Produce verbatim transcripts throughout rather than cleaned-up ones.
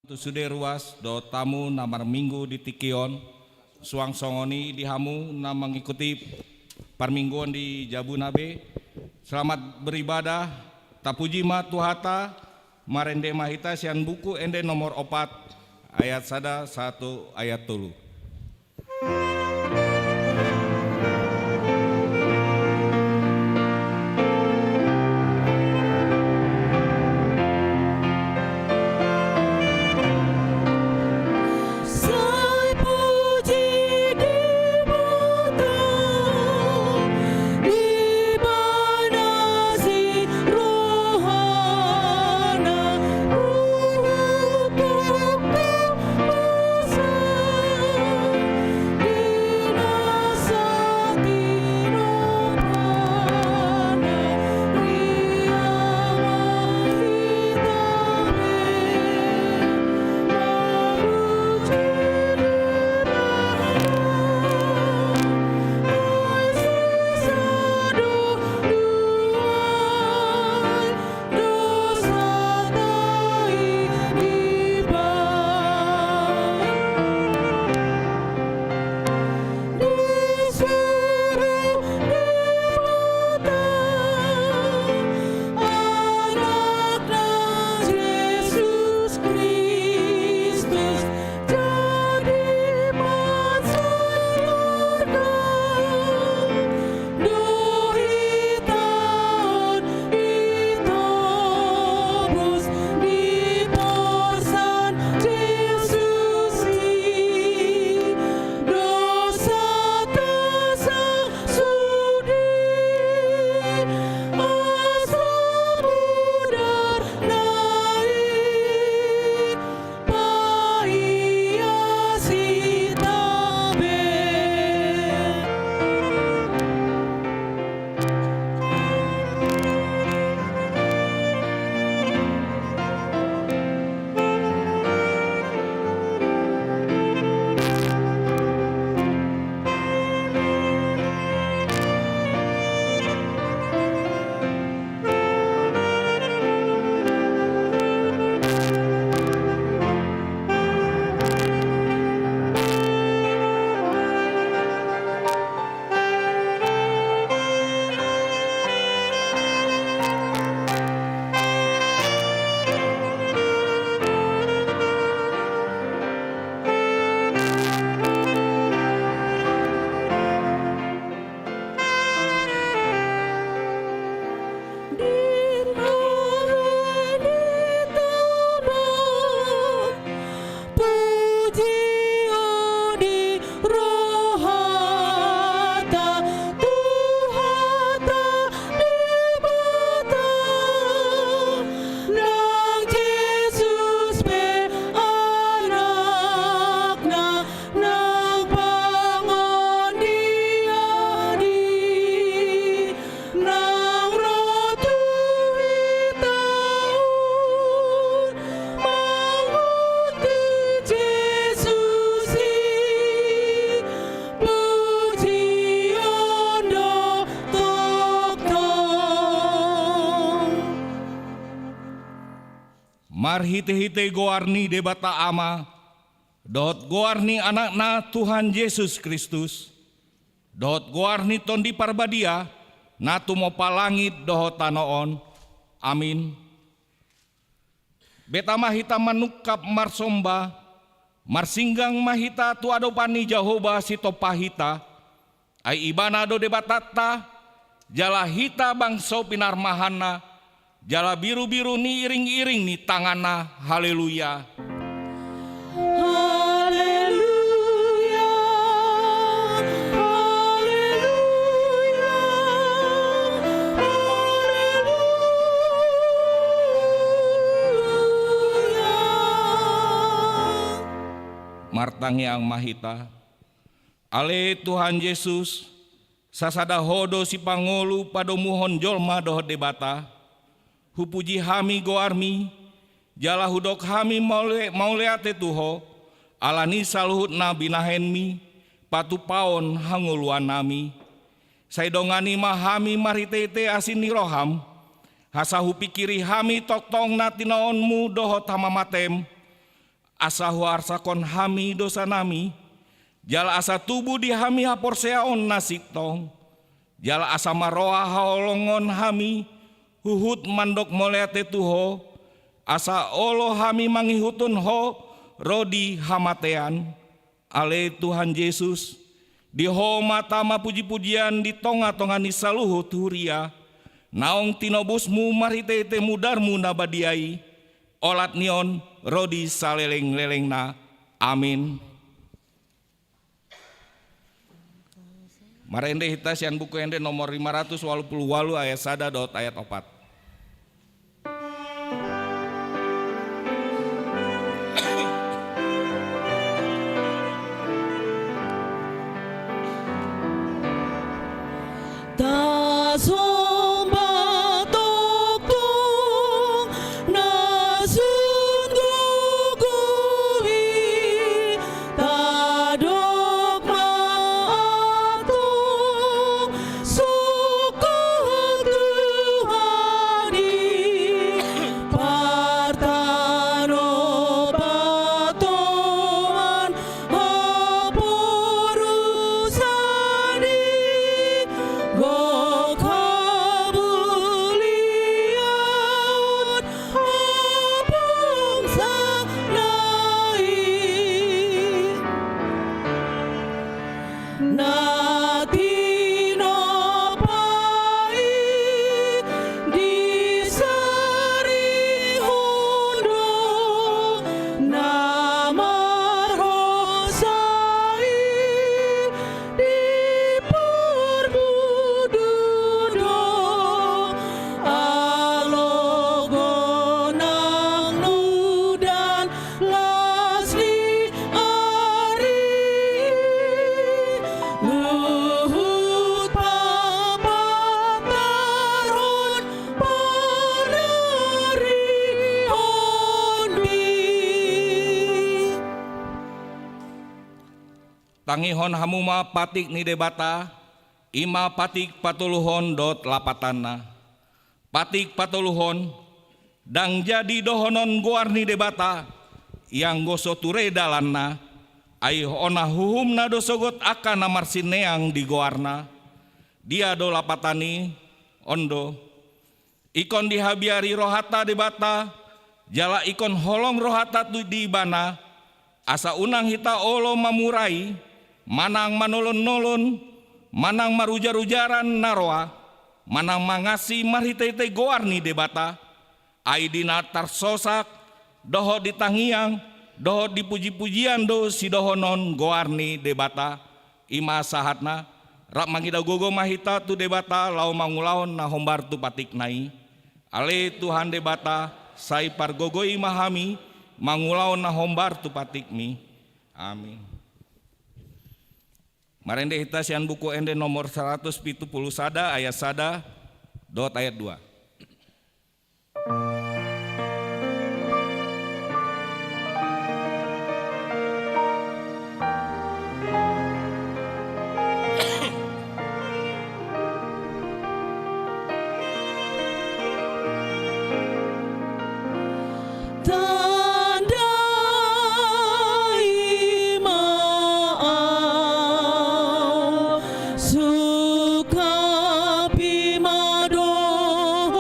Tu sude ruas dohot hamu na marminggu di tingki on, suang songon i di hamu na mangikuti parmingguon di jabuna be. Selamat beribadah. Tapuji ma Tuhanta. Marende ma hita sian Buku Ende nomor opat, ayat sada sahat tu ayat tolu. Marhitehite goar ni Debata Ama, dohot goar ni Anakna Tuhan Jesus Kristus, dohot goar ni Tondi Parbadia, na tumompa langit dohot tano on. Amin. Beta ma hita manungkap marsomba, marsinggang ma hita tu adopan ni Jahowa sitompa hita, ai Ibana do Debatanta, jala hita bangso pinarmahanna, jala birubiru ni iringiring ni tanganna. Haleluya. Haleluya. Haleluya. Haleluya. Martangiang ma hita. Ale Tuhan Jesus, sasada Ho do sipangolu padomuhon jolma dohot Debata. Hupuji hami goarmi, jala hudok hami maule-, mauliate tu Ho, ala ni saluhut na binahenmi, patupaon hangoluannami. Sai dongani ma hami marhitehite asi ni roham, asa hupingkiri hami tongtong na tinaonmu dohot hamamatem, asa huarsakon hami dosanami, jala asa tubu di hami haporseaon na sintong, jala asa marroha haholongon hami huhut mandok mauliate tu Ho, asa olo hami mangihuthon Ho ro di hamatean. Ale Tuhan Jesus, di Ho ma tama pujipujian di tongatonga ni saluhut huria, naung tinobusMu marhitehite mudarMu na badia i, olat ni on ro di salelenglelengna. Amin. Marende hita sian Buku Ende nomor lima ratus walu pulu walu, ayat sada dohot ayat opat. Tasomba tongtong na sun gogo i, tadok ma antong sungkun tu hadi, partanopatoman haporusan i, gok hamuliaon hapongsana i. Na tinompa i disarihon do, na marhosa i diparbudu do, alogo nang nudan las ni ari, luhut papatarhon panarionmi. Tangihon hamu ma patik ni Debata, i ma patik patoluhon dohot lapatanna. Patik patoluhon, ndang jadi dohonon goar ni Debata, ianggo so ture dalanna, ai hona huhumna do sogot angka na marsineang di goarna. Dia do lapatan i? On do: Ingkon dihabiari rohanta Debata, jala ingkon holong rohanta tu di Ibana, asa unang hita olo mamurai, manang manolonolon, manang marujarujaran na roa, manang mangansi marhitehite goar ni Debata, ai di na tarsosak, dohot di tangiang, dohot di pujipujian do sidohonon goar ni Debata. I ma sahatna. Rap mangida gogo ma hita tu Debata laho mangulahon na hombar tu patikna i. Ale Tuhan Debata, sai pargogoi ma hami mangulahon na hombar tu patikmi. Amin. Marende hita sian Buku Ende nomor saratus pitu pulu sada, ayat sada dohot ayat dua. Tandai ma au, sungkapi ma dohot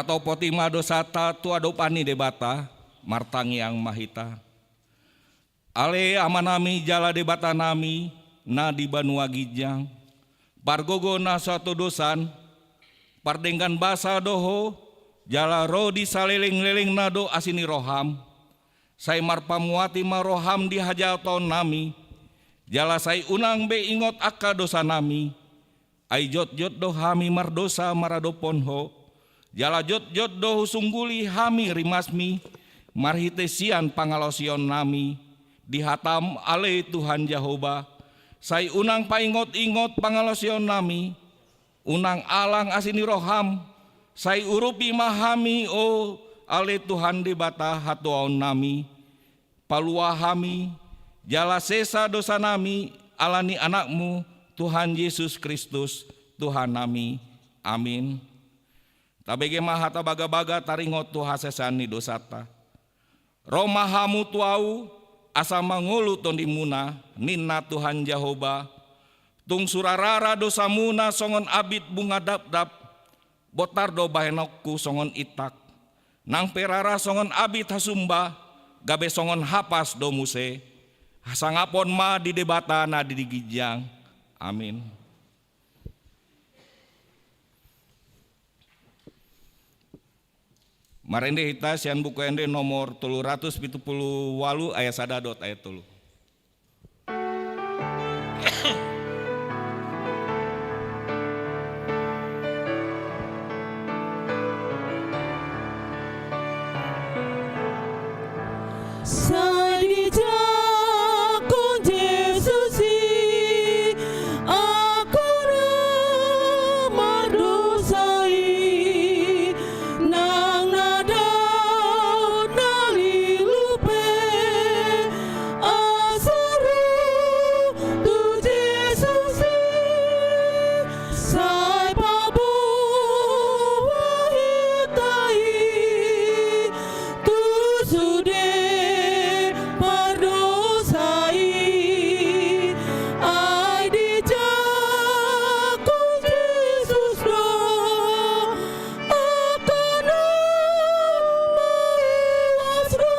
Topoti ma dosanta tu adopan ni Debata, martangiang ma hita. Ale Amanami jala Debatanami na di banua ginjang, pargogo na so hatodosan, pardenggan basa do Ho, jala ro di salelenglelengna do asi ni roham. Sai marpamuati ma roham di hajahatonami, jala sai unang be ingot angka dosanami. Ai jotjot do hami mardosa maradophon Ho, jala jotjot do husungguli hami rimasmi, marhite sian pangalaosionnami di hatam, ale Tuhan Jahowa. Sai unang paingotingot pangalaosionnami, unang alang asi ni roham, sai urupi ma hami, o ale Tuhan Debata hatuaonnami. Palua hami, jala sesa dosanami, ala ni Anakmu, Tuhan Jesus Kristus, Tuhannami. Amin. Tabege ma hata bagabaga taringot tu hasesaan ni dosanta. Ro ma hamu tu Ahu, asa mangolu tondimuna, ninna Tuhan Jahowa. Tung sura rara dosamuna songon abit bunga dapdap, bontar do bahenonku songon intak. Nang pe rara songon abit hasumba, gabe songon hapas do muse. Hasangapon ma di Debata na di ginjang. Amin. Marende hita sian Buku Ende nomor tolu ratus pitu pulu ualu, ayat sada dohot ayat tolu. Sai dijangkon Jesus i angka na mardosa i, nang na dao na lilu pe asa ro tu Jesus i, sai paboa hita i tu sude pardosa i. Ai dijangkon Jesus do angka na mauas do.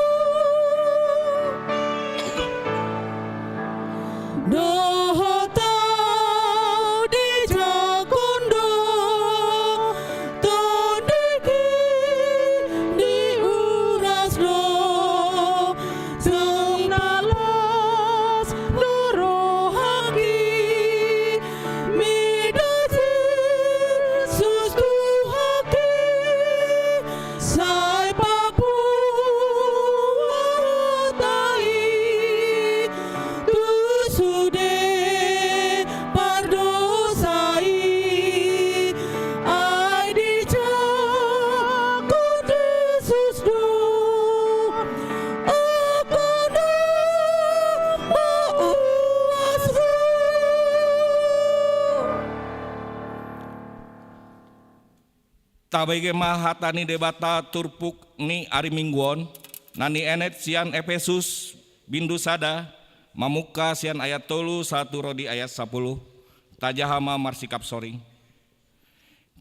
Dohot ahu dijangkon do, tondingki diuras do, tung na las do rohangki mida Jesus Tuhanki, sai paboa hita i tu sude pardosa i. Ai dijangkon Jesus do angka na mauas do. Tabege ma hata ni Debata turpuk ni ari Minggu on, na nienet sian Epesus bindu sada, mamungka sian ayat tolu sahat tu ro di ayat sapulu. Tajaha ma marsikap soring.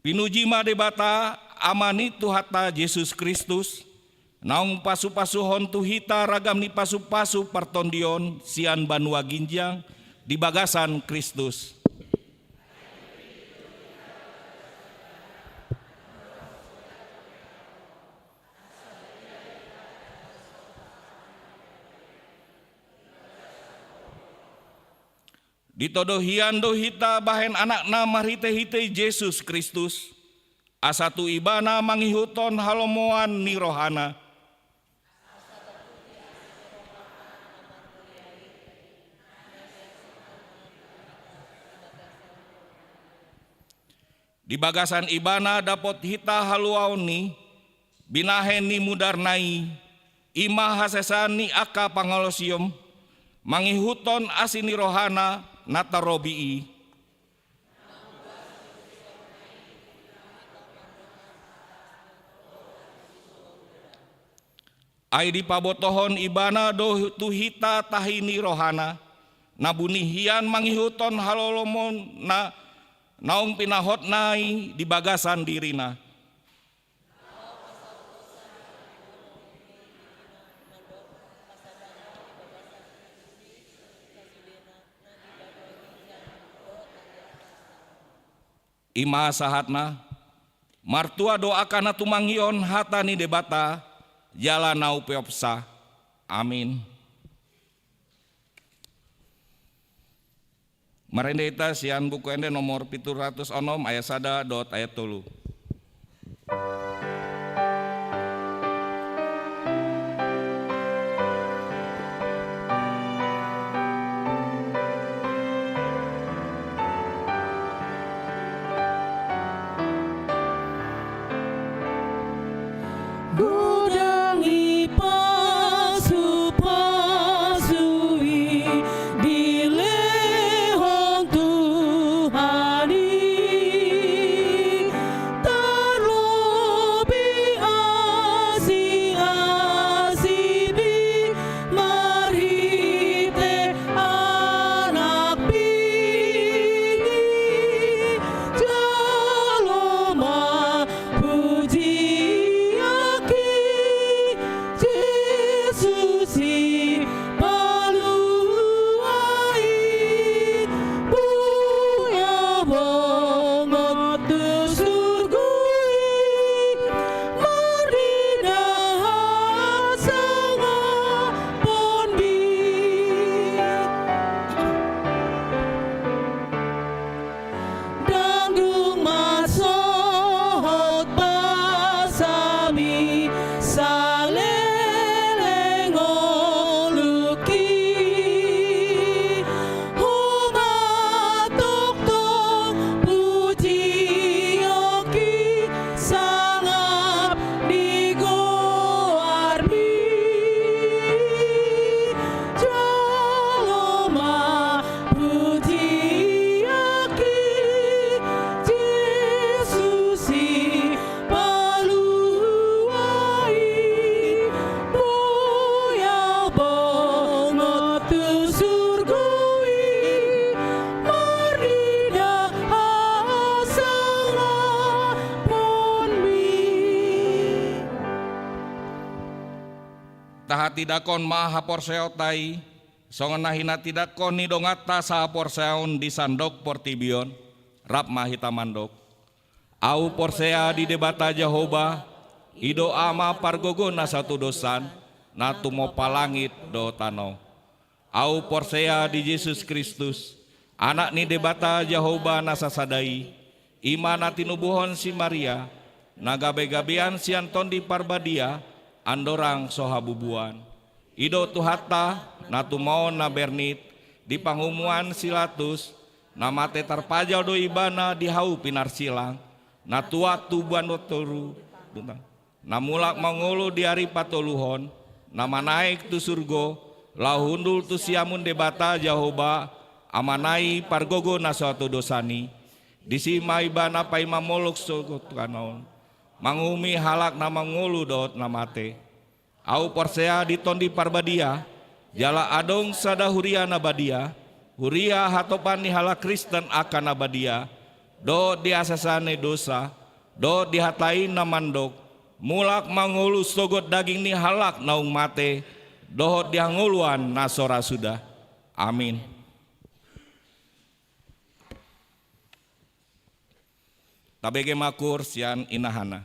Pinuji ma Debata, Ama ni Tuhanta Jesus Kristus, naung pasupasuhon tu hita ragam ni pasupasu partondion sian banua ginjang di bagasan Kristus. Ditodo hian do hita bahen Anakna marhitehite Jesus Kristus, asa tu Ibana mangihuthon halomoan ni rohana. Di bagasan Ibana dapot hita haluaon ni binahen ni mudarna i, i ma hasesaan ni angka pangalaosion, mangihuthon asi ni rohana na tarrobi i. Ai dipabotohon Ibana do tu hita tahi ni rohana, na buni hian mangihuthon halolomon na naung pinahotna i di bagasan dirina. I ma sahatna. Martua do angka na tumangihon hata ni Debata jala na umpeopsa. Amin. Marende hita sian Buku Ende nomor pitu ratus onom, ayat sada dohot ayat tolu. Godang i pasupasu i dilehon Tuhan i, tarlobi asi-asi i marhite Anak Bini, jalo ma pujian i, Jesus i palua i, boya bongot tu surgo i, marnida hasangapon i. Ndang dung mansohot basami saleleng ngolungki, ho ma tongtong pujionki sangap di goarmi. Jalo ma pujian i, Jesus i palua i, boya bongot tu surgo i, marnida hasangapon i. Tahatindangkon ma haporseaonta i, songon na hinatindangkon ni donganta sahaporseaon di sandok portibi on. Rap ma hita mandok. Ahu porsea di Debata Jahowa, i do Ama pargogo na satudosan, na tumompa langit dohot tano. Ahu porsea di Jesus Kristus, Anak ni Debata Jahowa na sasada i, i ma na tinubuhon si Maria, na gabegabean sian Tondi Parbadia, andorang so habubuan. I do Tuhanta, na tumaon na bernit, di panguhuman si Latus, na mate tarpajal do Ibana di hau pinarsilang, na tuat tu banua toru, na mulak mangolu di ari patoluhon, na manaek tu surgo, laho hundul tu siamun Debata Jahowa, Amana i pargogo na so hatudosan i. Disi ma Ibana paima molok sogot tu hanaon, manguhumi halak na mangolu dohot na mate. Ahu porsea di Tondi Parbadia, jala adong sada huria na badia, huria hatopan ni halak Kristen angka na badia, dohot di hasesaan ni dosa, dohot di hata i na mandok, mulak mangolu sogot daging ni halak naung mate, dohot di hangoluan na so ra suda. Amin. Tabege ma kur sian inahana.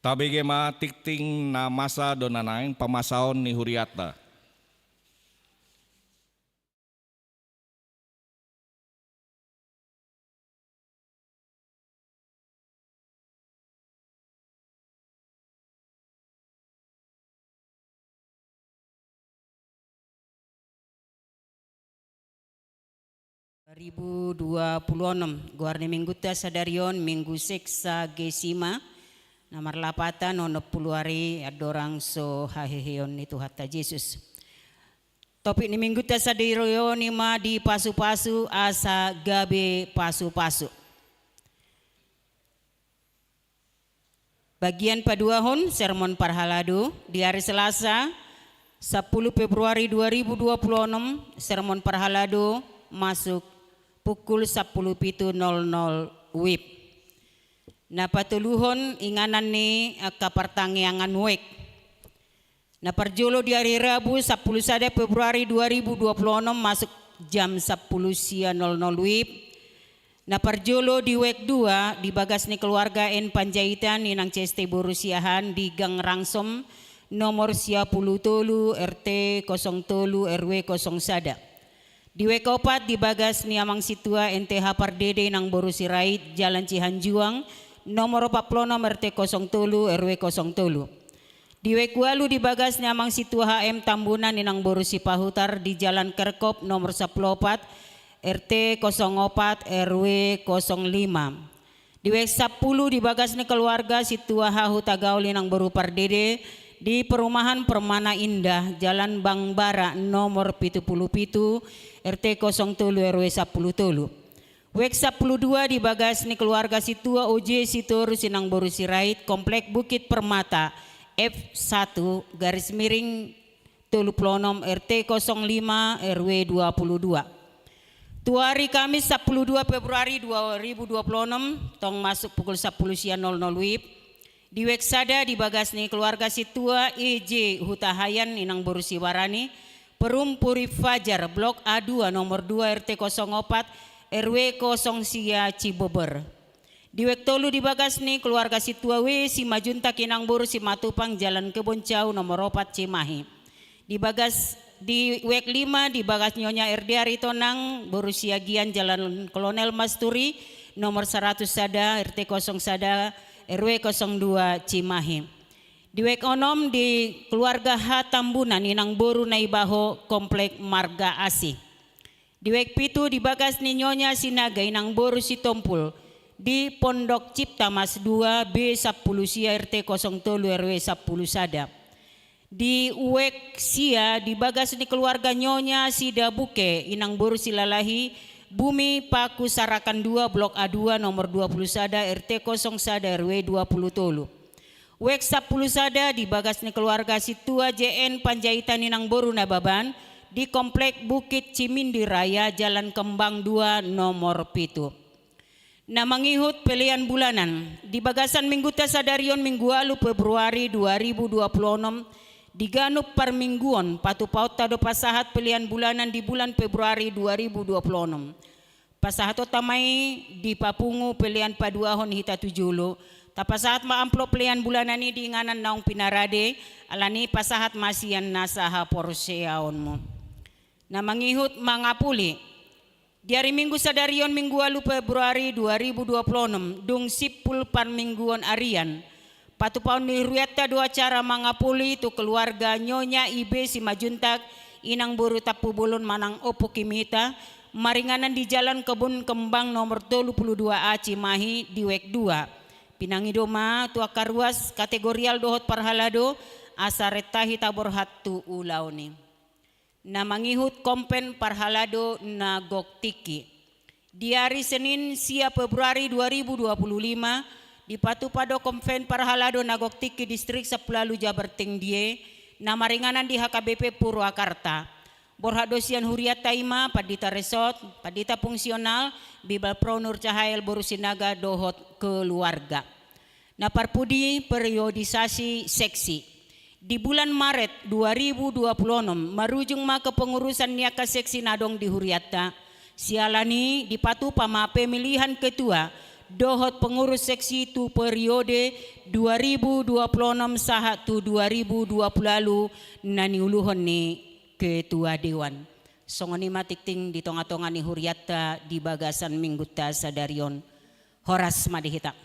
Tabege ma tingting na masa dohot na naeng pamasaon ni hurianta. Dua ribu dua puluh onom, goar ni minggunta sadari on Minggu Sexagesima, na marlapatan onom pulu ari andorang so haheheon ni Tuhanta Jesus. Topik ni minggunta sadari on i ma dipasupasu asa gabe pasupasu. Bagian paduahon sermon parhalado di ari Selasa, sampulu Februari dua ribu dua puluh onom, sermon parhalado masuk pukul sampulu pitu nol nol wib. Na patoluhon inganan ni angka partangiangan wijk. Na parjolo di ari Rabu, sampulu sada Februari dua ribu dua puluh onom, masuk jam sampulu sia nol nol wib. Na parjolo di wijk dua, di bagas ni keluarga N Panjaitan, Inang Ceste boru Siahaan, di Gang Rangsom, nomor sia pulu tolu, R T kosong tolu, R W kosong sada. Di wijk opat, di bagas ni Amang Sintua N T H Pardede, Inang boru Sirait, Jalan Cihanjuang, nomor opat pulu onom, R T kosong tolu, R W kosong tolu. Di wijk ualu, di bagas ni Amang Sintua H M Tambunan, Inang boru Sipahutar, di Jalan Kerkop, nomor sampulu opat, R T kosong opat, R W kosong lima. Di wijk sampulu, di bagas ni keluarga Sintua H Hutagaol, Inang boru Pardede, di perumahan Permana Indah, Jalan Bank Bara, nomor pitu pulu pitu, R T kosong tolu, R W sampulu tolu. Wijk sampulu dua, di bagas ni keluarga Sintua O J Sitorus, Inang boru Sirait, Komplek Bukit Permata, F satu, garis miring, tolu pulu onom, R T kosong lima, R W dua pulu dua. Tu ari Kamis, sampulu dua Februari dua ribu dua puluh onom, tong masuk pukul sampulu sia nol nol wib, di wijk sada, di bagas ni keluarga Sintua E J Hutahaean, Inang boru Sibarani, Perum Puri Fajar, Blok A dua, nomor dua, R T kosong opat, R W kosong sia, Cibubur. Di wijk tolu, di bagas ni keluarga Sintua W Simanjuntak, Inang boru Simatupang, Jalan Kebon Cau, nomor opat, Cimahi. Di bagas, di wijk lima, di bagas Nyonya R D Aritonang boru Siagian, Jalan Kolonel Masturi, nomor saratus sada, R T kosong sada, R W kosong dua, Cimahi. Di wijk onom, di keluarga H Tambunan, Inang boru Naibaho, Komplek Marga Asih. Di wijk pitu, di bagas ni Nyonya Sinaga, Inang boru Sitompul, di Pondok Cipta Mas dua, B sampulu sia, R T kosong tolu, R W sampulu sada. Di wijk sia, di bagas ni keluarga Nyonya Sidabuke, Inang boru Silalahi, Bumi Paku Sarakan dua, Blok A dua, nomor dua pulu sada, R T kosong sada, R W dua pulu tolu. Wijk sampulu sada, di bagas ni keluarga Sintua J N Panjaitan, Inang boru Nababan, di Komplek Bukit Cimindi Raya, Jalan Kembang dua, nomor pitu. Na mangihut pelean bulanan, di bagasan minggunta sadari on, Minggu ualu Februari dua ribu dua puluh onom, di ganup parmingguon, patupaonta do pasahat pelean bulanan di bulan Februari dua ribu dua puluh onom. Pasahatonta ma i di papungu pelean paduahon hita tu jolo. Tapasahat ma amplop pelean bulanan i di inganan naung pinarade, alani pasahat ma sian nasa haporseaonmu. Na mangihut mangapuli. Di ari Minggu sadari on, Minggu ualu Februari dua ribu dua puluh onom, dung simpul parmingguon arian, patupaon ni hurianta do acara mangapuli tu keluarga Nyonya I B Simanjuntak, Inang boru Tampubolon manang Ompu Kimita, maringanan di Jalan Kebun Kembang nomor tolu pulu dua A Cimahi di wijk dua. Pinangido ma tu angka ruas kategorial dohot parhalado, asa renta hita borhat tu ulaon i. Na mangihut konven parhalado na gok tingki. Di ari Senin, sia Februari dua ribu dua puluh lima, dipatupa do konven parhalado na gok tingki Distrik Sampulu Ualu Jabar Tinggi i, na maringanan di H K B P Purwakarta. Borhat do sian hurianta i ma, pandita resort, pandita fungsional, Bibelvrouw Nur Cahaya boru Sinaga dohot keluarga. Na parpudi, periodisasi seksi. Di bulan Maret dua ribu dua puluh onom, marujung ma kepengurusan ni angka seksi na adong di hurianta. Siala ni i, dipatupa ma pemilihan ketua dohot pengurus seksi tu periode dua ribu dua puluh enam sahat tu dua ribu dua puluh ualu na niuluhon ni Ketua Dewan. Songon i ma tingting di tonga-tonga ni hurianta di bagasan minggunta sadari on. Horas ma di hita.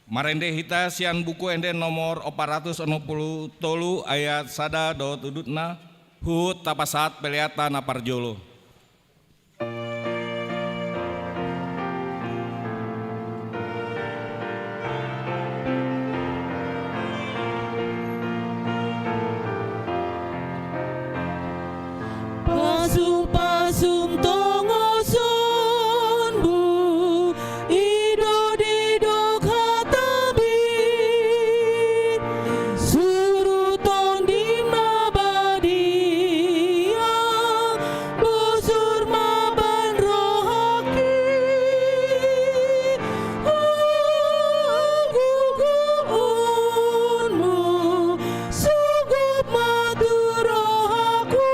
Marende hita sian Buku Ende nomor opat ratus onom pulu tolu ayat sada dohot udutna, huhut tapasahat peleanta na parjolo. Pasupasum tongosonmu, i do didok hataMi. Suru Tondim na badia, bosur ma ban rohangki. Hagogoonmu sunggup ma tu rohangku.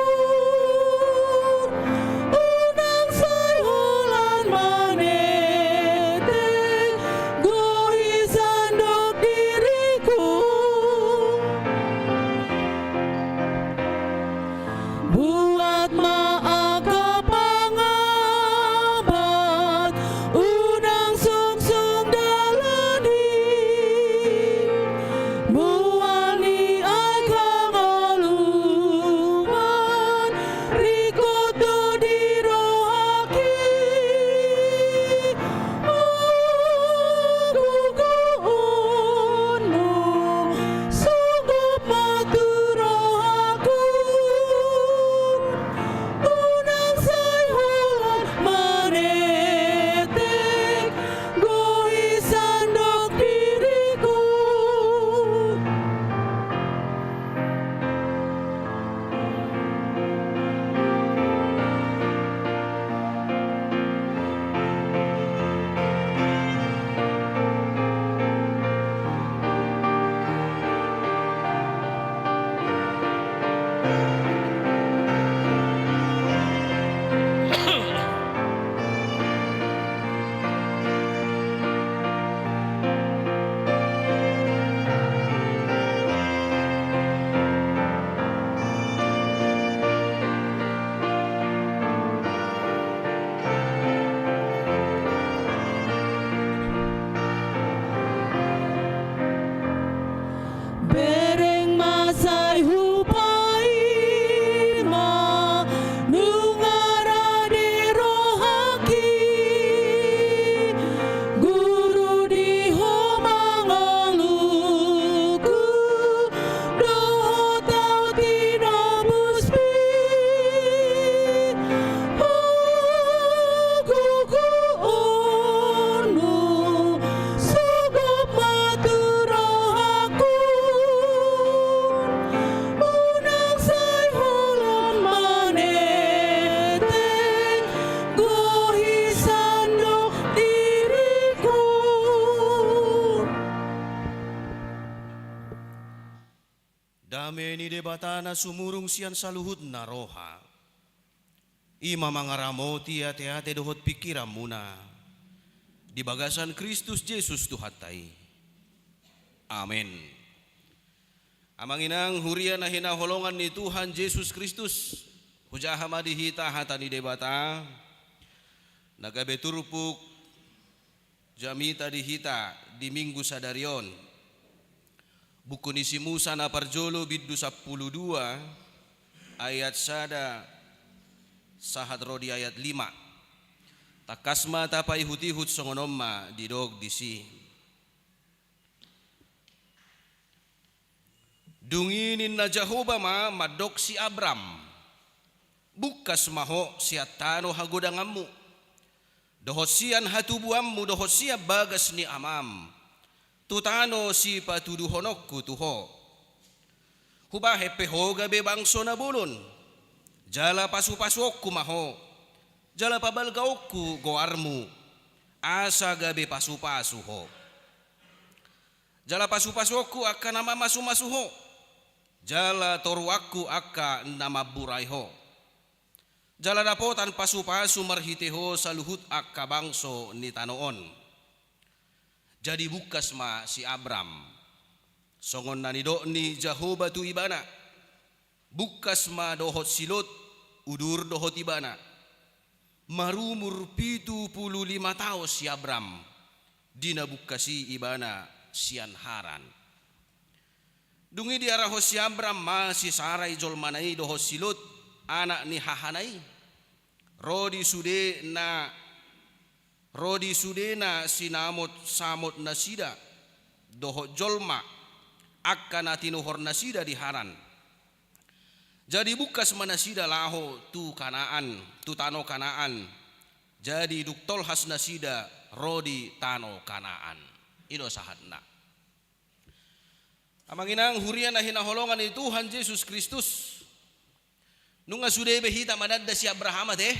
Unang sai holan manetek gohi sandok diriku. Buat ma angka pangabat, unang sungsung dalan i. Mual ni ai hangoluan, ringkot do di rohangki. Hagogoonmu sunggup ma tu rohangku. Unang sai holan manetek gohi sandok diriku. Bereng ma sai hupaima, nunga rade rohangki. Guru, di Ho ma ngolungku, dohot ahu tinobusmi. Hagogoonmu sunggup ma tu rohangku. Unang sai holan manetek gohi sandok diriku. Dame ni Debata na sumurung sian saluhutna roha, i ma mangaramoti ateate dohot pingkiranmuna di bagasan Kristus Jesus Tuhanta i. Amen. Amang inang huria na hinaholongan ni Tuhan Jesus Kristus, hujaha ma di hita hata ni Debata na gabe turpuk jamita di hita di Minggu sadari on. Buku ni si Musa na parjolo, bindu sampulu dua, ayat sada sahat ro di ayat lima. Tangkas ma tapaihutihut, songon on ma didok disi. Dung i ninna Jahowa ma mandok si Abram: Bungkas ma ho sian tano hagodanganmu, dohot sian hatubuanmu, dohot sian bagas ni amam, tu tano sipatuduhononku tu ho. Hubahen pe ho gabe bangso na bolon, jala pasupasuonku ma ho, jala pabalgaonku goarmu, asa gabe pasupasu ho. Jala pasupasuonku angka na mamasumasu ho, jala toruanku angka na mamburai ho. Jala dapotan pasupasu marhite ho saluhut angka bangso ni tano on. Jadi bungkas ma si Abram, songon na nidok ni Jahowa tu ibana. Bungkas ma dohot si Lot, udur dohot ibana. Marumur pitu pulu lima taon si Abram di na bungkas i ibana sian Haran. Dung i diarahon si Abram ma si Sarai jolmana i dohot si Lot, anak ni hahana i, ro di sude na, ro di sude na sinamotsamot nasida dohot jolma, angka na tinuhor nasida di Haran. Jadi bungkas ma nasida laho tu Kanaan, tu tano Kanaan. Jadi dung tolhas nasida ro di tano Kanaan. I do sahatna. Amang inang huria na hinaholongan ni Tuhan Jesus Kristus. Nunga sude be hita mananda si Abraham ate?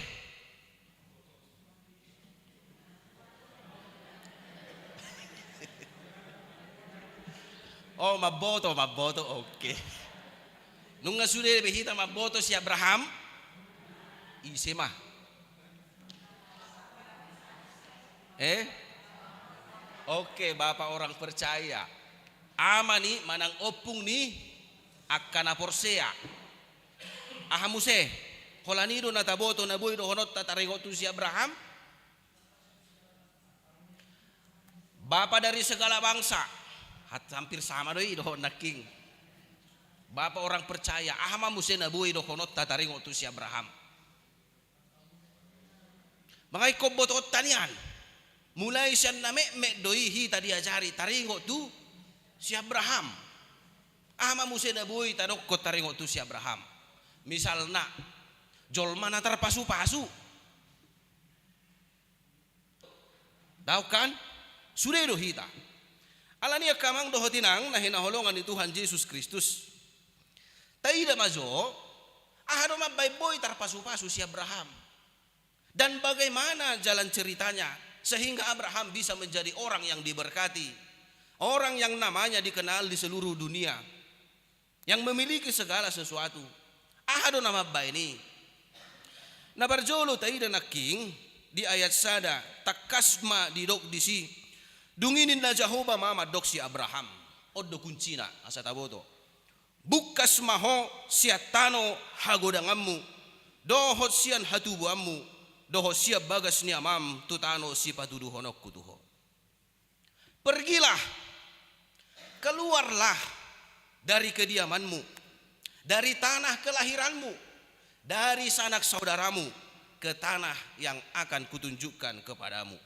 Oh, mamboto, mamboto, oke. Nunga sude be hita mamboto si Abraham? Ise ma? Eh? Oke, Bapak orang percaya. Ama ni manang ompung ni angka na porsea. Aha muse? Holan i do na taboto na boi dohononta taringot tu si Abraham? Bapa dari segala bangsa. Hat-, hampir sama do i dohot nangkin. Bapa orang percaya. Aha ma muse na boi dohononta taringot tu si Abraham? Mangihut botoonta nian. Mulai sian na metmet do i hita diajari taringot tu si Abraham. Aha ma muse na boi tadokkon taringot tu si Abraham? Misalna, jolma na tarpasupasu. Dao kan? Sude do hita. Alani i angka amang dohot inang na hinaholongan ni Tuhan Jesus Kristus. Taida ma jo, aha do mambaen boi tarpasupasu si Abraham? Dan bagaimana jalan ceritanya sehingga Abraham bisa menjadi orang yang diberkati, orang yang namanya dikenal di seluruh dunia, yang memiliki segala sesuatu? Aha do na mambaen i? Na parjolo taida nangkin di ayat sada, tangkas ma didok disi, dung i ninna Jahowa ma mandok si Abraham. On do kuncina, asa taboto. Bungkas ma ho sian tano hagodanganmu, dohot sian hatubuanmu, dohot sian bagas ni amam tu tano sipatuduhononku tu ho. Pergilah, keluarlah dari kediamanmu, dari tanah kelahiranmu, dari sanak saudaramu, ke tanah yang akan kutunjukkan kepadamu.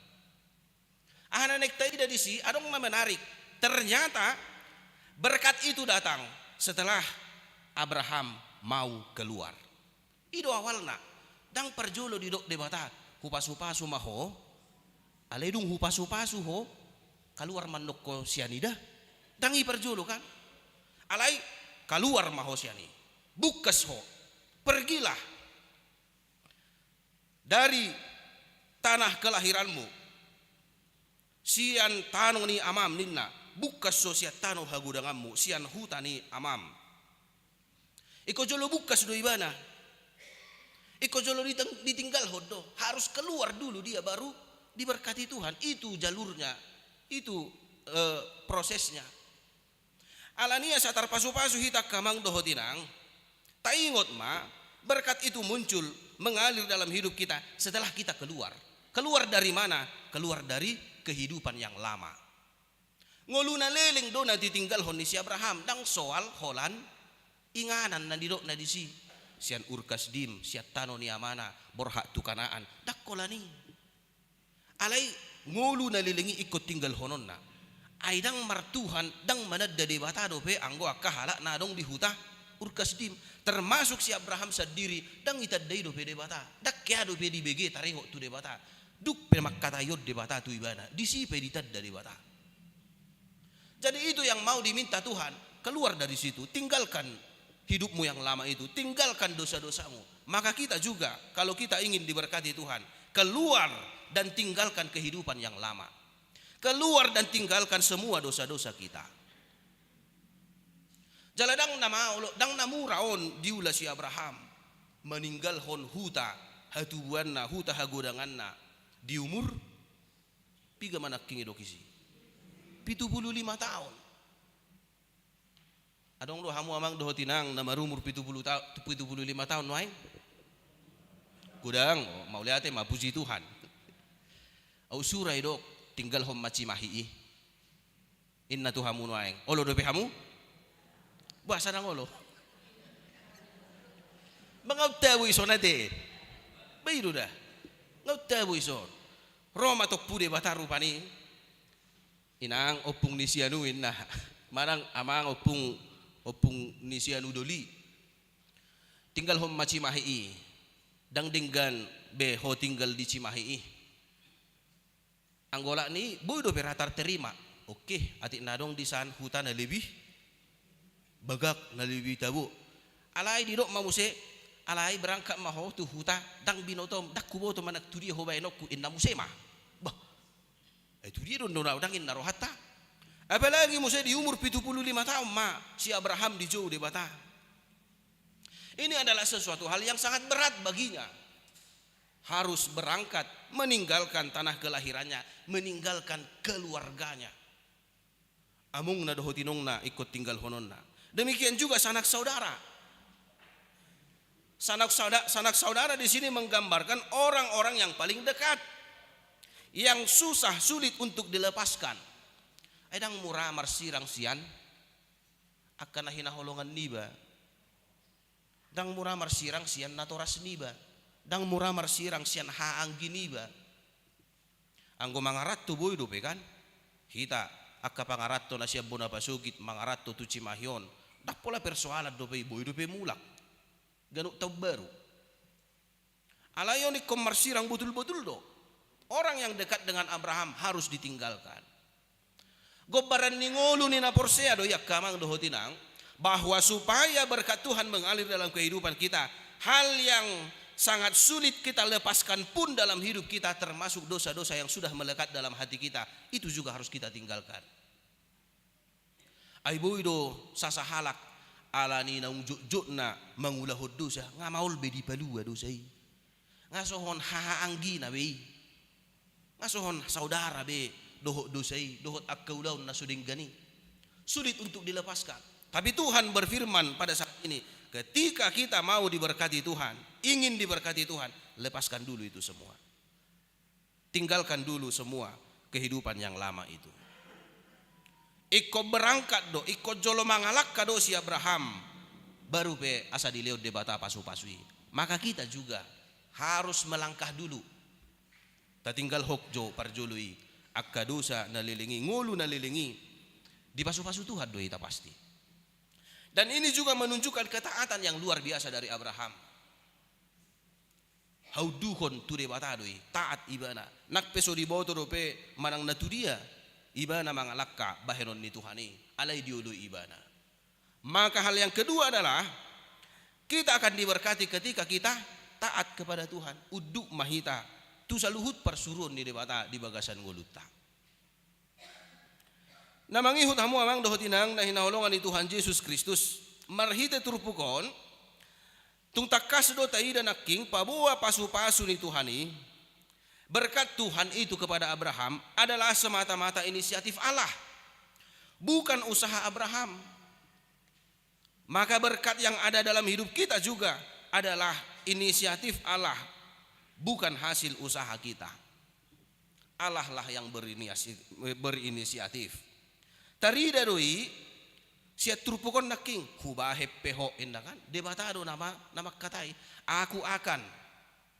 Aha na naeng taida disi, adong na menarik. Ternyata berkat itu datang setelah Abraham mau keluar. I do awalna. Ndang parjolo didok Debata, hupasupasu ma ho. Alai dung hupasupasu ho, kaluar ma annon ho sian i da. Ndang i parjolo kan. Alai kaluar ma ho sian i. Bungkas ho. Pergilah dari tanah kelahiranmu, sian tano ni amam ninna, bungkas ho sian tano hagodanganmu, sian huta ni amam. Ingkon jolo bungkas do ibana. Ingkon jolo diteng-, ditinggalhon do. Harus keluar dulu dia, baru diberkati Tuhan. Itu jalurnya, itu, eh, prosesnya. Alani i asa tarpasupasu hita angka amang dohot inang, taingot ma, berkat itu muncul, mengalir dalam hidup kita setelah kita keluar. Keluar dari mana? Keluar dari kehidupan yang lama. Ngolu na leleng do na ditinggalhon ni si Abraham, ndang soal holan inganan na nidokna disi. Sian Ur Kasdim, sian tano ni amana, borhat tu Kanaan. Ndang holan i. Alai ngolu na leleng i ingkon tinggalhononna. Ai ndang martuhan, ndang mananda Debata dope anggo angka halak na adong di huta Ur Kasdim. Termasuk si Abraham sandiri, ndang itandai dope Debata. Ndang hea dope dibege taringot tu Debata. Dung pe mangkatai on Debata tu ibana, disi pe ditanda Debata. Jadi itu yang mau diminta Tuhan, keluar dari situ, tinggalkan hidupmu yang lama itu, tinggalkan dosa-dosamu. Maka kita juga, kalau kita ingin diberkati Tuhan, keluar dan tinggalkan kehidupan yang lama. Keluar dan tinggalkan semua dosa-dosa kita. Jala ndang na maol, ndang na mura on diula si Abraham. Maninggalhon huta hatubuanna, huta hagodanganna. Di umur piga ma nangkin didok disi? Pitu pulu lima taon. Adong do hamu amang dohot inang na marumur pitu pulu ta-, pitu pulu lima taon nuaeng? Godang, oh, mauliate ma, puji Tuhan. Au sura i dok, tinggalhon ma Cimahi i. Inna tu hamu nuaeng, olo dope hamu? Boasa ndang olo? Ba nga on tabo ison ate. Ba i do da. Nga on tabo ison. Ro ma tompu Debata rupani. Inang ompung ni sianu inna. Manang amang ompung, ompung ni sianu doli. Tinggalhon ma Cimahi i. Ndang denggan be ho tinggal di Cimahi i. Anggo olat ni i, boi dope ra tarterima. Oke, atik na adong di san huta na lebih bagak, na lebih tabo. Alai didok ma muse, alai berangkat ma ho tu huta, ndang binotom, ndang huboto manang tu dia ho baenonku, inna muse ma. Bah, ai tu dia do ndang, ndang inna rohanta. Apalagi muse di umur pitu pulu lima taon ma si Abraham dijou Debata. Ini adalah sesuatu hal yang sangat berat baginya. Harus berangkat, meninggalkan tanah kelahirannya, meninggalkan keluarganya. Amongna dohot inongna ingkon tinggalhononna. Demikian juga sanak saudara. Sanak sauda-, sanak saudara di sini menggambarkan orang-orang yang paling dekat, yang susah, sulit untuk dilepaskan. Ai ndang mura marsirang sian angka na hinaholongan niba. Ndang mura marsirang sian natoras niba. Ndang mura marsirang sian haha anggi niba. Anggo mangaranto boi dope kan? Hita, angka pangaranto na sian bona pasogit mangaranto tu Cimahi on. Ndang pola persoalan dope i, boi dope mulak. Ganup taon baru. Alai on ingkon marsirang botul-botul do. Orang yang dekat dengan Abraham harus ditinggalkan. Gombaran ni ngolu ni na porsea do i angka amang dohot inang, bahwa supaya berkat Tuhan mengalir dalam kehidupan kita, hal yang sangat sulit kita lepaskan pun dalam hidup kita, termasuk dosa-dosa yang sudah melekat dalam hati kita, itu juga harus kita tinggalkan. Ai boi do sasahalak ala ni naung jotjotna mangulahon dosa, nga maol be dipalua dosa i. Nga songon haha anggina be i. Nga songon saudara be dohot dosa i, dohot angka ulaon na so denggan i. Sulit untuk dilepaskan. Tapi Tuhan berfirman pada saat ini, ketika kita mau diberkati Tuhan, ingin diberkati Tuhan, lepaskan dulu itu semua. Tinggalkan dulu semua kehidupan yang lama itu. Ingkon berangkat do, ingkon jolo mangalangka do si Abraham, baru pe asa dilehon Debata pasupasu i. Maka kita juga harus melangkah dulu. Tatinggal hok jo parjolo i, angka dosa na leleng i, ngolu na leleng i, dipasupasu Tuhan do hita pasti. Dan ini juga menunjukkan ketaatan yang luar biasa dari Abraham. Haunduhon tu Debata do i, taat ibana. Nang pe so diboto dope manang na tudia ibana mangalangka bahenon ni Tuhan i, alai dioloi ibana. Maka hal yang kedua adalah, kita akan diberkati ketika kita taat kepada Tuhan. Unduk ma hita tu saluhut parsuruon ni Debata di bagasan ngolunta. Na mangihut hamu amang dohot inang na hinaholongan ni Tuhan Jesus Kristus, marhite turpuk on, tung tangkas do taida nangkin paboa pasupasu ni Tuhan i. Berkat Tuhan itu kepada Abraham adalah semata-mata inisiatif Allah, bukan usaha Abraham. Maka berkat yang ada dalam hidup kita juga adalah inisiatif Allah, bukan hasil usaha kita. Allah lah yang berinisiasi-, berinisiatif. Tarida do i sian turpuk on nangkin, hubahen pe ho, inna kan? Debata do nama, na mangkatai. Aku akan.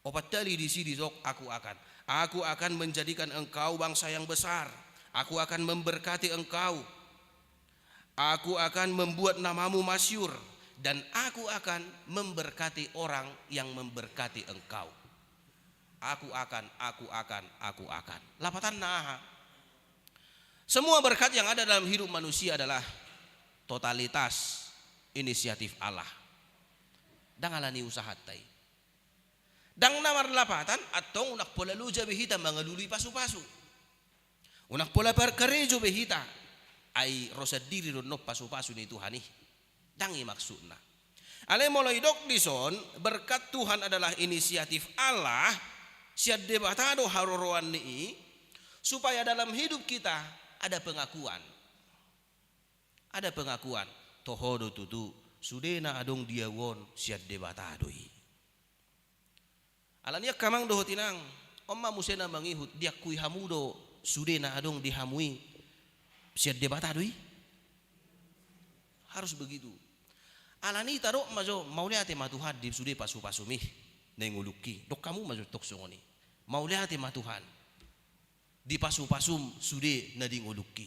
Opat kali di si disok, aku akan. Aku akan menjadikan engkau bangsa yang besar. Aku akan memberkati engkau. Aku akan membuat namamu masyhur, dan aku akan memberkati orang yang memberkati engkau. Aku akan, aku akan, aku akan. Lapatanna aha? Semua berkat yang ada dalam hidup manusia adalah totalitas inisiatif Allah. Ndang ala ni usahanta i. Ndang na marlapatan, antong unang pola loja be hita mangalului pasupasu. Unang pola parkarejo be hita. Ai ro sandiri do annon pasupasu ni Tuhan i. Ndang i maksudna. Alai molo didok dison, berkat Tuhan adalah inisiatif Allah, sian Debata do haroroan ni i, supaya dalam hidup kita ada pengakuan. Ada pengakuan, toho do tutu, sude na adong di ahu on sian Debata do i. Alani i angka amang dohot inang, on ma muse na mangihut, diakui hamu do sude na adong di hamu i. Sian Debata do i. Harus begitu. Alani i tadok ma jo, mauliate ma Tuhan di sude pasu-pasumi na i ngolungki. Dok hamu ma jo tong songon i. Mauliate ma Tuhan di pasu-pasum sude na di ngolungki.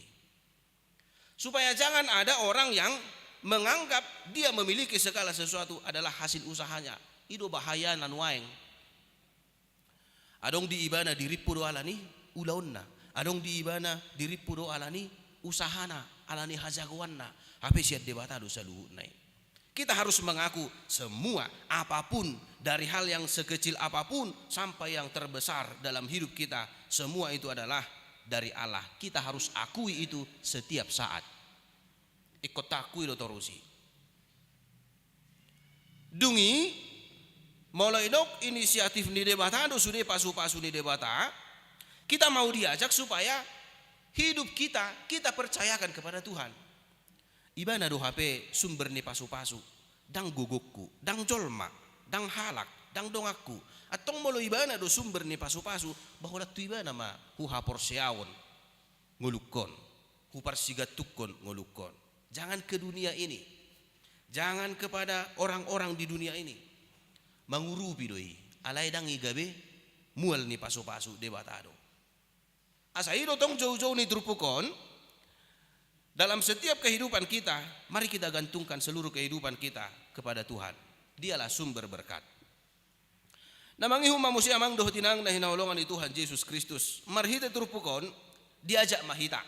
Supaya jangan ada orang yang menganggap dia memiliki segala sesuatu adalah hasil usahanya. I do bahayana nuaeng. Adong di ibana dirimpu do alani ulaonna. Adong di ibana dirimpu do alani usahana, alani hajagoanna. Hape sian Debata do saluhutna i. Kita harus mengaku semua, apapun, dari hal yang sekecil apapun sampai yang terbesar dalam hidup kita, semua itu adalah dari Allah. Kita harus akui itu setiap saat. Ingkon taakui do torus i. Dung i, molo didok inisiatif ni Debata do sude pasu-pasu ni Debata, kita mau diajak supaya hidup kita, kita percayakan kepada Tuhan. Ibana do hape sumber ni pasu-pasu, ndang gogongku, ndang jolma, ndang halak, ndang donganku. Antong molo ibana do sumber ni pasu-pasu, ba holan tu ibana ma huhaporseaon ngolungkon, huparsigantungkon ngolungkon. Jangan ke dunia ini. Jangan kepada orang-orang di dunia ini. Mangurupi do i, alai ndang i gabe mual ni pasu-pasu, Debata do. Asa i do tong jou-jou ni turpuk on, dalam setiap kehidupan kita, mari kita gantungkan seluruh kehidupan kita kepada Tuhan. Dialah sumber berkat. Na mangihut ma muse amang dohot inang na hinaholongan ni Tuhan Jesus Kristus. Marhite turpuk on, diajak ma hita.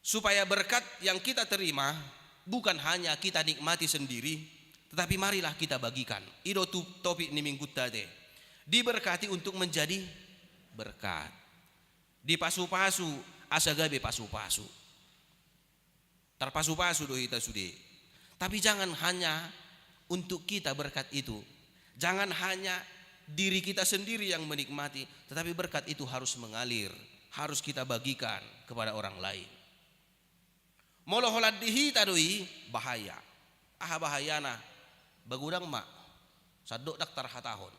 Supaya berkat yang kita terima bukan hanya kita nikmati sendiri, tetapi marilah kita bagikan. I do tu topik ni minggunta ate. Diberkati untuk menjadi berkat. Dipasu-pasu asa gabe pasu-pasu. Tarpasu-pasu do hita sude. Tapi jangan hanya untuk kita berkat itu. Jangan hanya diri kita sendiri yang menikmati, tetapi berkat itu harus mengalir, harus kita bagikan kepada orang lain. Molo holan di hita do i, bahaya. Aha bahayana? Ba godang ma. Sandok ndang tarhatahon.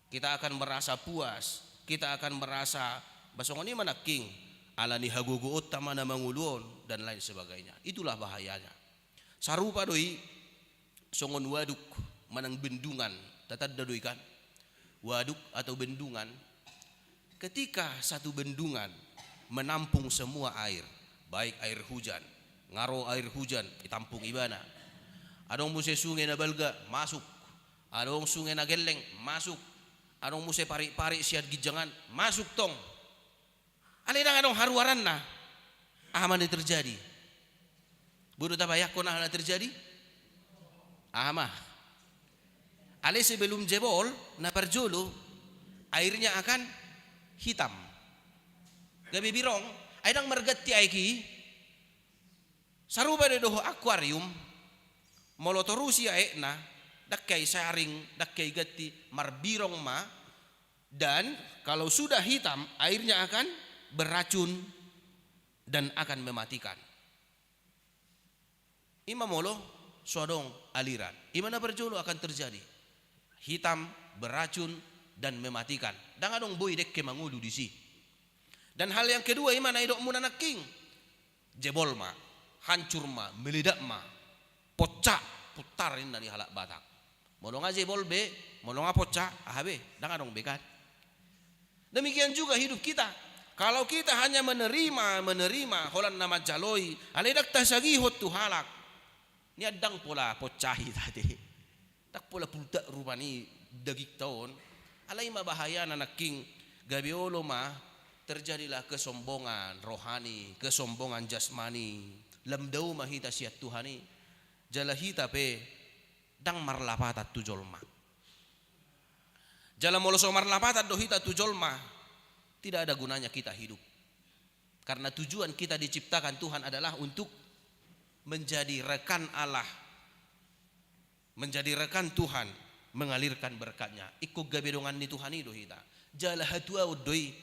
Kita akan merasa puas, kita akan merasa, ba songon i ma nangkin, alani hagogoonta ma na mangolu on, dan lain sebagainya. Itulah bahayanya. Sarupa do i songon waduk manang bendungan, tatanda do i kan? Waduk atau bendungan. Ketika satu bendungan menampung semua air, baik air hujan, nga ro air hujan, ditampung ibana. Adong muse sunge na balga, masuk. Adong sunge na gelleng, masuk. Adong muse parik-parik sian ginjangan, masuk tong. Alai ndang adong haruaranna. Aha ma na terjadi? Boi do tabayangkon aha na terjadi? Aha ma? Alai sebelum jebol, na parjolo, airnya akan hitam. Gabe birong, ai ndang marganti aek i. Sarupa do dohot akuarium, molo torus i aekna, ndang hea i saring, ndang hea i ganti, marbirong ma, dan kalau sudah hitam, airnya akan beracun dan akan mematikan. I ma molo so adong aliran. I ma na parjolo akan terjadi. Hitam, beracun, dan mematikan. Ndang adong boi dengke mangolu disi. Dan hal yang kedua, i ma na didokmuna nangkin. Jebol ma, hancur ma, meledak ma. Pocah, putar ninna di halak Batak. Molo nga jebol be, molo nga pocah, aha be, ndang adong be kan. Demikian juga hidup kita. Kalau kita hanya menerima, menerima, holan na manjaloi, alai ndang tasagihon tu halak. Nian ndang pola pocah hita ate. Ndang pola pultak rupani dagingta on. Alai i ma bahayana nangkin, gabe olo ma terjadilah kesombongan rohani, kesombongan jasmani. Lam dao ma hita sian Tuhan i. Jala hita pe ndang marlapatan tu jolma. Jala molo so marlapatan do hita tu jolma, tidak ada gunanya kita hidup. Karena tujuan kita diciptakan Tuhan adalah untuk menjadi rekan Allah, menjadi rekan Tuhan, mengalirkan berkat-Nya. Ingkon gabe dongan ni Tuhan i do hita. Jala hatuaon do i,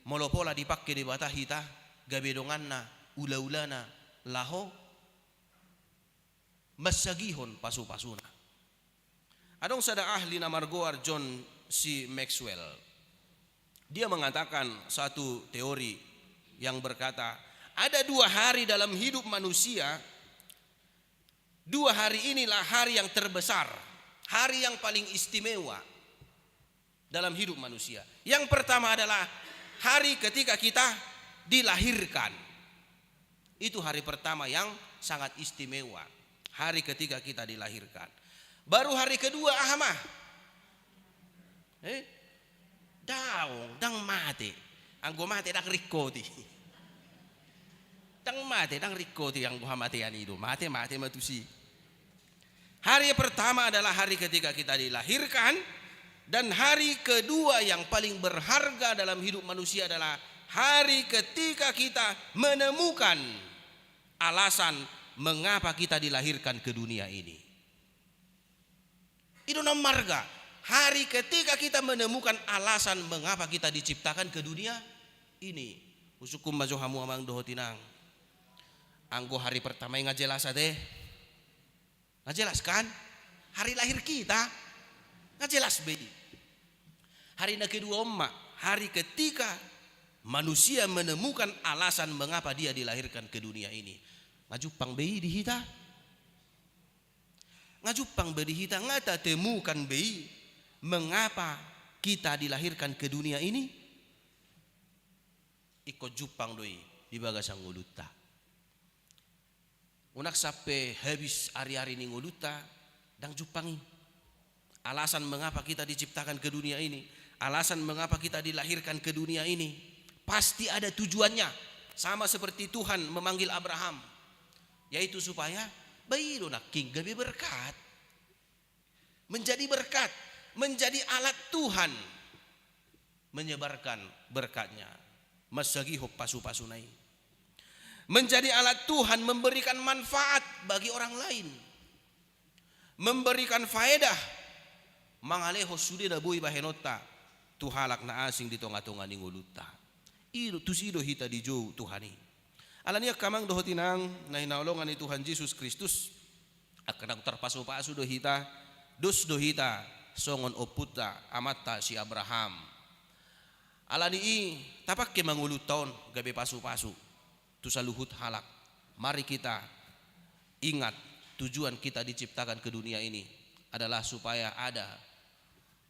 molo pola dipangke Debata hita, gabe donganna, ula-ulana, laho mansagihon pasu-pasuna. Adong sada ahli na margoar John C. Maxwell. Dia mengatakan satu teori yang berkata, Ada dua hari dalam hidup manusia, dua hari inilah hari yang terbesar, hari yang paling istimewa dalam hidup manusia. Yang pertama adalah hari ketika kita dilahirkan. Itu hari pertama yang sangat istimewa, hari ketika kita dilahirkan. Baru hari kedua, aha ma? Eh? Daong, ndang mate. Anggo mate, ndang ringkot i. Ndang mate, ndang ringkot i, anggo hamatean i do. Mate, mate ma tusi. Hari pertama adalah hari ketika kita dilahirkan, dan hari kedua yang paling berharga dalam hidup manusia adalah hari ketika kita menemukan alasan mengapa kita dilahirkan ke dunia ini. I do na marga, hari ketika kita menemukan alasan mengapa kita diciptakan ke dunia ini. Husungkun ma jo hamu amang dohot inang. Anggo hari pertama i nga jelas ate? Nga jelas kan? Hari lahir kita. Nga jelas be i. Hari na kedua on ma, hari ketika manusia menemukan alasan mengapa dia dilahirkan ke dunia ini. Nga jumpang be i di hita? Nga jumpang be di hita, nga tatemukan be i mengapa kita dilahirkan ke dunia ini? Ingkon jumpang do i di bagasan ngolunta. Unang sampe habis ari-ari ni ngolunta, ndang jumpang i. Alasan mengapa kita diciptakan ke dunia ini, alasan mengapa kita dilahirkan ke dunia ini, pasti ada tujuannya. Sama seperti Tuhan memanggil Abraham, yaitu supaya, bah, i do nangkin gabe berkat. Menjadi berkat, menjadi alat Tuhan menyebarkan berkat-Nya, mansagihon pasu-pasu-Na i. Menjadi alat Tuhan memberikan manfaat bagi orang lain. Memberikan faedah, mangalehon sude na boi bahenonta tu halak na asing di tonga-tonga ni ngolunta. I do, tusi do hita dijou Tuhan i. Alani i angka amang dohot inang na hinaholongan ni Tuhan Jesus Kristus, angka naung tarpasu-pasu do hita, dos do hita songon ompunta, amanta si Abraham. Alani i, tapangke ma ngolunta on gabe pasu-pasu tu saluhut halak. Mari kita ingat, tujuan kita diciptakan ke dunia ini adalah supaya ada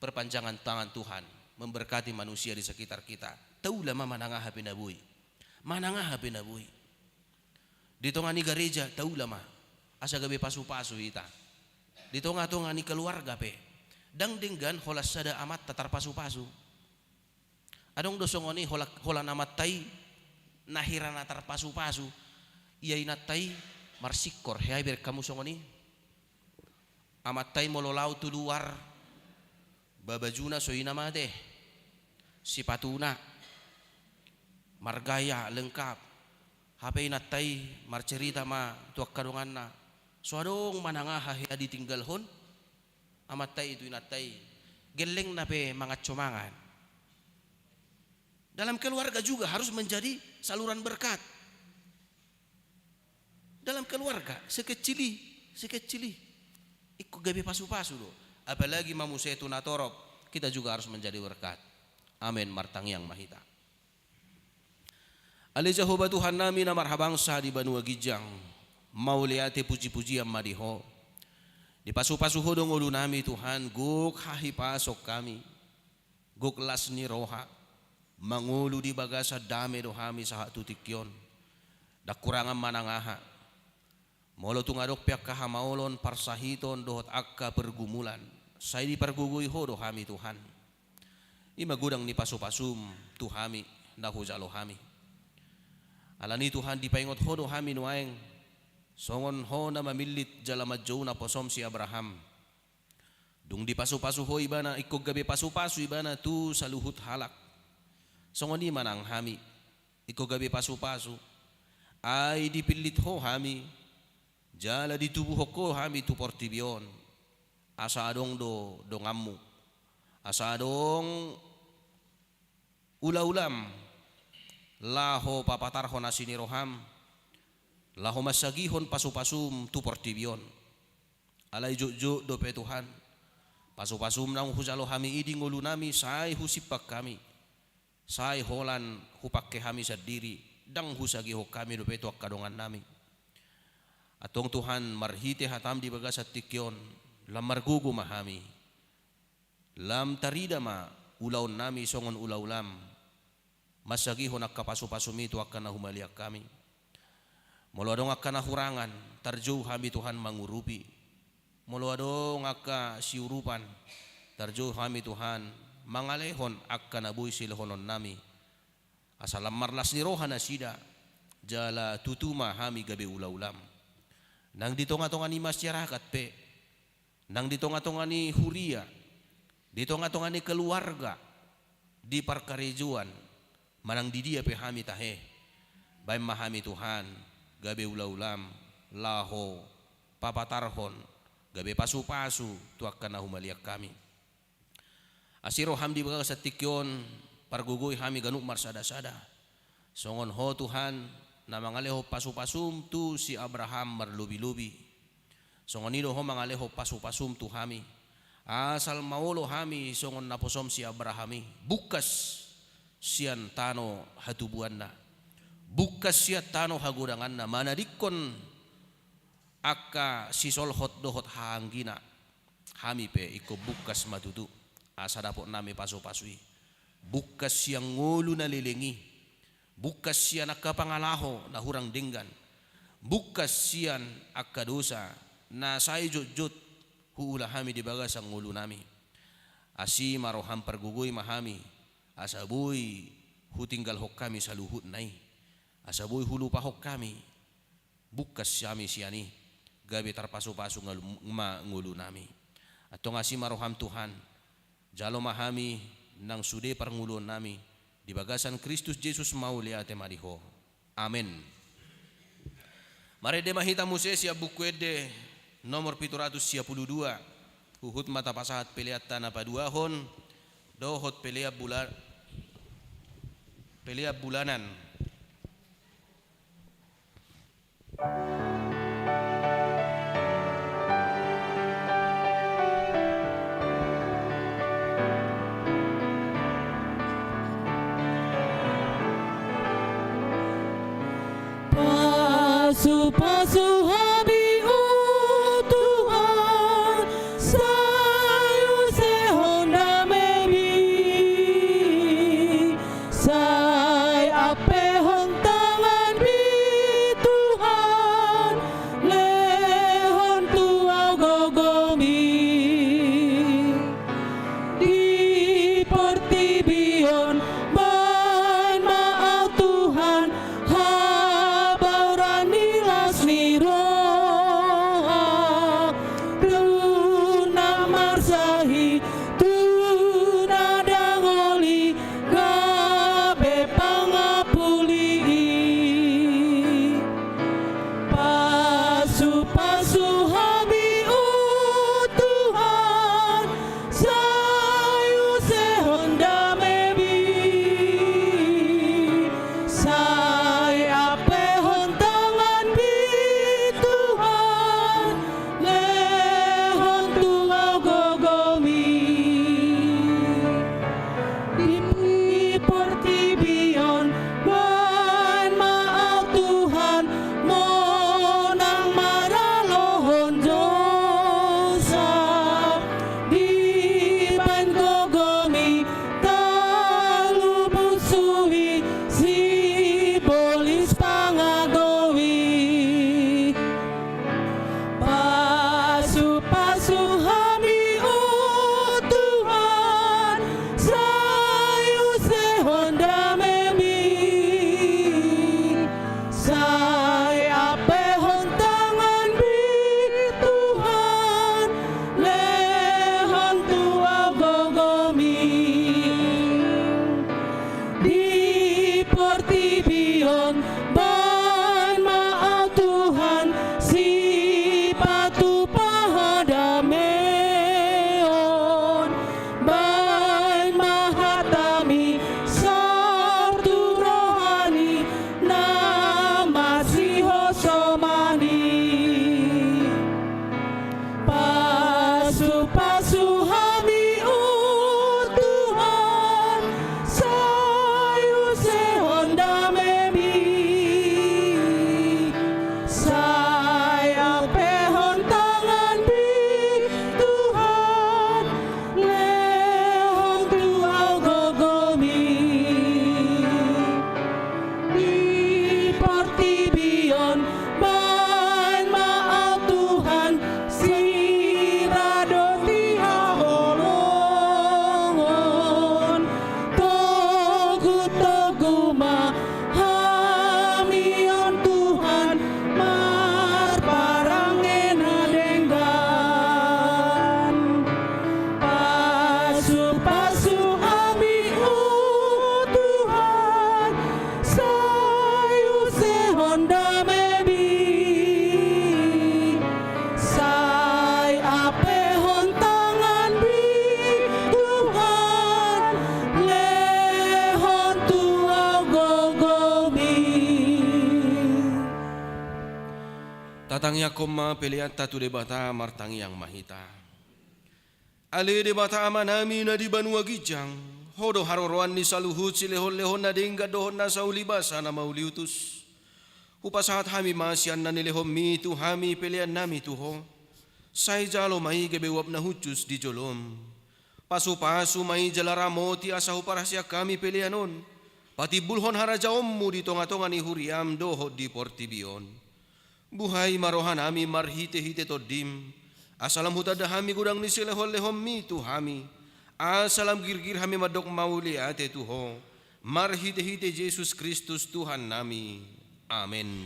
perpanjangan tangan Tuhan memberkati manusia di sekitar kita. Taula ma manang aha pe na boi. Manang aha pe na boi. Di tonga ni gareja, taula ma. Asa gabe pasu-pasu hita. Di tonga-tonga ni keluarga pe. Ndang denggan holan sada amanta tarpasu-pasu. Adong do songon i holan, holan amanta i na hira na tarpasu-pasu. Ia inanta i marsingkor, hea ibereng hamu songon i. Amanta i molo laho tu luar, ba bajuna so i na mate, sipatuna margaya lengkap. Hape inanta i marcerita ma tu angka donganna, so adong manang aha hea ditinggalhon amanta i tu inanta i, gellengna pe manganco mangan. Dalam keluarga juga harus menjadi saluran berkat. Dalam keluarga, sekecil i, sekecil i, ingkon gabe pasu-pasu do. Apalagi ma muse tu natorop, kita juga harus menjadi berkat. Amen. Martangiang ma hita. Ale Jahowa Tuhannami na marhabangsa di banua ginjang, mauliate puji-pujian ma di Ho. Dipasu-pasu Ho do ngolunami Tuhan, gok hahipason hami, gok las ni roha, mangolu di bagasan dame do hami sahat tu tingki on. Ndang hurangan manang aha. Molo tung adong pe angka hamaolon, parsahiton dohot angka pergumulan, sai dipargogoi Ho do hami Tuhan. I ma godang ni pasu-pasum tu hami na hujalo hami. Alani Tuhan, dipaingot Ho do hami nuaeng, songon Ho na mamillit jala manjou naposom si Abraham. Dung dipasu-pasu Ho ibana, ingkon gabe pasu-pasu ibana tu saluhut halak. Songon i ma nang hami, ingkon gabe pasu-pasu. Ai dipillit Ho hami, jala ditubuhon Ho hami tu portibi on. Asa adong do donganmu. Asa adong ula-ulam, laho papatarhon asi ni roham, laho mansagihon pasu-pasum tu portibi on. Alai jotjot dope Tuhan, pasu-pasum naung hujalo hami i di ngolunami sai husimpan hami, sai holan hupangke hami sandiri, Ndang husagihon hami dope tu angka dongannami. Antong Tuhan, marhite hataM di bagasan tingki on, lam margogo ma hami. Lam tarida ma ulaonnami songon ulaulaM, mansagihon angka pasupasuMi tu angka na humaliang hami. Molo adong angka na hurangan, tarjou hami Tuhan mangurupi. Molo adong angka siurupan, tarjou hami Tuhan mangalehon angka na boi silehononnami. Asa lam marlas ni roha nasida, jala tutu ma hami gabe ulaulaM. Nang di tongatonga ni masyarakat pe, nang di tongatonga ni huria, di tongatonga ni keluarga, di parkarejoan, manang di dia pe hami tahe, baen ma hami Tuhan gabe ulaulaM, laho papatarhon gabe pasupasu tu angka na humaliang hami. Asi rohaM di bagasan tingki on, pargogoi hami ganup marsadasada. Songon Ho Tuhan, na mangalehon pasupasuM tu si Abraham marlobilobi, songon i do Ho mangalehon pasupasuM tu hami. Asal maolo hami songon naposoM si Abraham i, bungkas sian tano hatubuanna, bungkas sian tano hagodanganna, manadingkon angka sisolhot dohot hahaanggina. Hami pe ingkon bungkas ma tutu, asa dapotnami pasupasu i. Bungkas sian ngolu na leleng i, bungkas sian angka pangalaho na hurang denggan, bungkas sian angka dosa na sai jotjot huula hami di bagasan ngolunami. Asi ma rohaM, pargogoi ma hami, asa boi hutinggalhon hami saluhutna i, asa boi hulupahon hami, bungkas hami sian i, gabe tarpasupasu ngalu-, ma ngolunami. Antong asi ma rohaM Tuhan, jalo ma hami nang sude parngoluonnami, di bagasan Kristus Jesus mauliate ma di Ho. Amen. Marende ma hita muse sian Buku Ende nomor pitu ratus sia pulu dua, huhut ma tapasahat peleanta na paduahon, dohot pelean bula-, pelean bulanan. Pasupasu hami, o Tuhan, sai usehon damemi, sai ampehon tanganmi, Tuhan, lehon tu au gogomi. Di portibi on, baen ma au, Tuhan, habaoran ni las ni Tangiangkon ma peleanta tu Debata. Martangiang ma hita. Ale Debata Amanami na di banua ginjang, Ho do haroroan ni saluhut silehonlehon na denggan dohot na saulibasa na mauliutus. Hupasahat hami ma sian na nilehonMi tu hami peleannami tu Ho. Sai jalo ma i gabe uap na hushus di joloM. Pasupasu ma i jala ramoti asa huparhaseang hami pelean on patimbulhon harajaonMu di tongatonga ni huriaM dohot di portibi on. Buhai ma rohanami marhitehite TondiM, asa lam hutanda hami godang ni silehonlehonMi tu hami, asa lam girgir hami mandok mauliate tu Ho, marhitehite Jesus Kristus Tuhannami. Amen.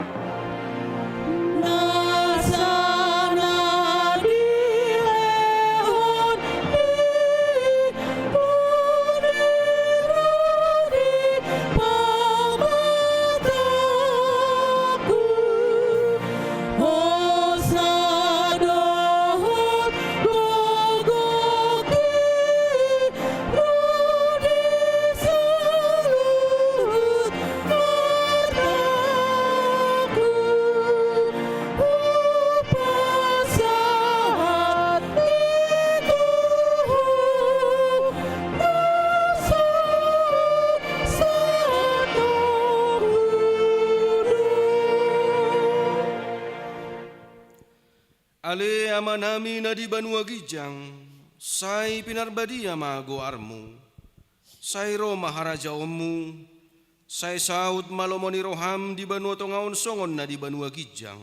Ale Amanami na di banua ginjang, sai pinarbadia ma goarMu. Sai ro ma harajaonMu. Sai saut ma lomo ni rohaM di banua tonga on songon na di banua ginjang.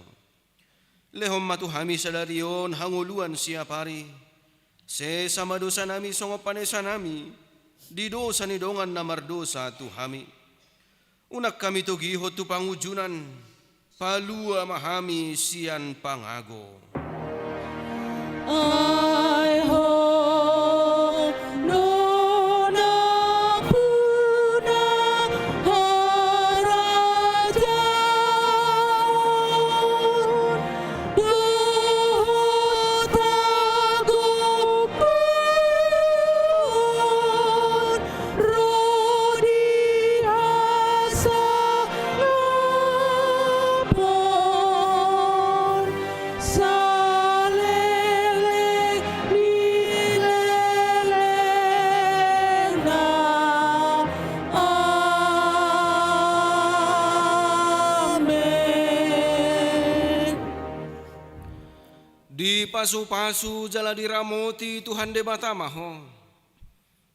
Lehon ma tu hami sadari on hangoluan siapari. Sesa ma dosanami songon panesanami di dosa ni dongan na mardosa tu hami. Unang hami togihon tu pangunjunan. Palua ma hami sian pangago. Ai Ho do nampuna harajaon dohot hagogoon ro di hasangapon saleleng ni lelengna. Amen. Dipasupasu jala diramoti Tuhan Debata ma ho.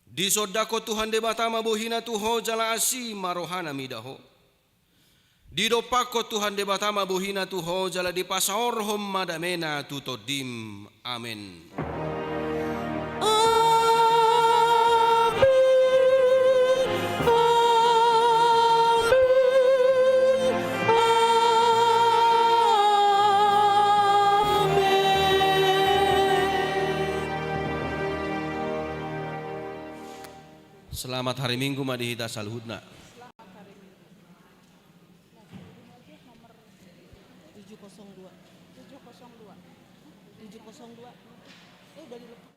Disondangkon Tuhan Debata ma bohiNa tu ho jala asi ma rohaNa mida ho. Didompakkon Tuhan Debata ma bohiNa tu ho jala dipasaorhon ma dameNa tu tondim. Amen. Amen. Amen. Selamat hari Minggu ma di hita saluhutna. Selamat hari Minggu. Tujuh kosong dua. Tujuh kosong dua. Tujuh kosong dua. Eh, udah dilepas.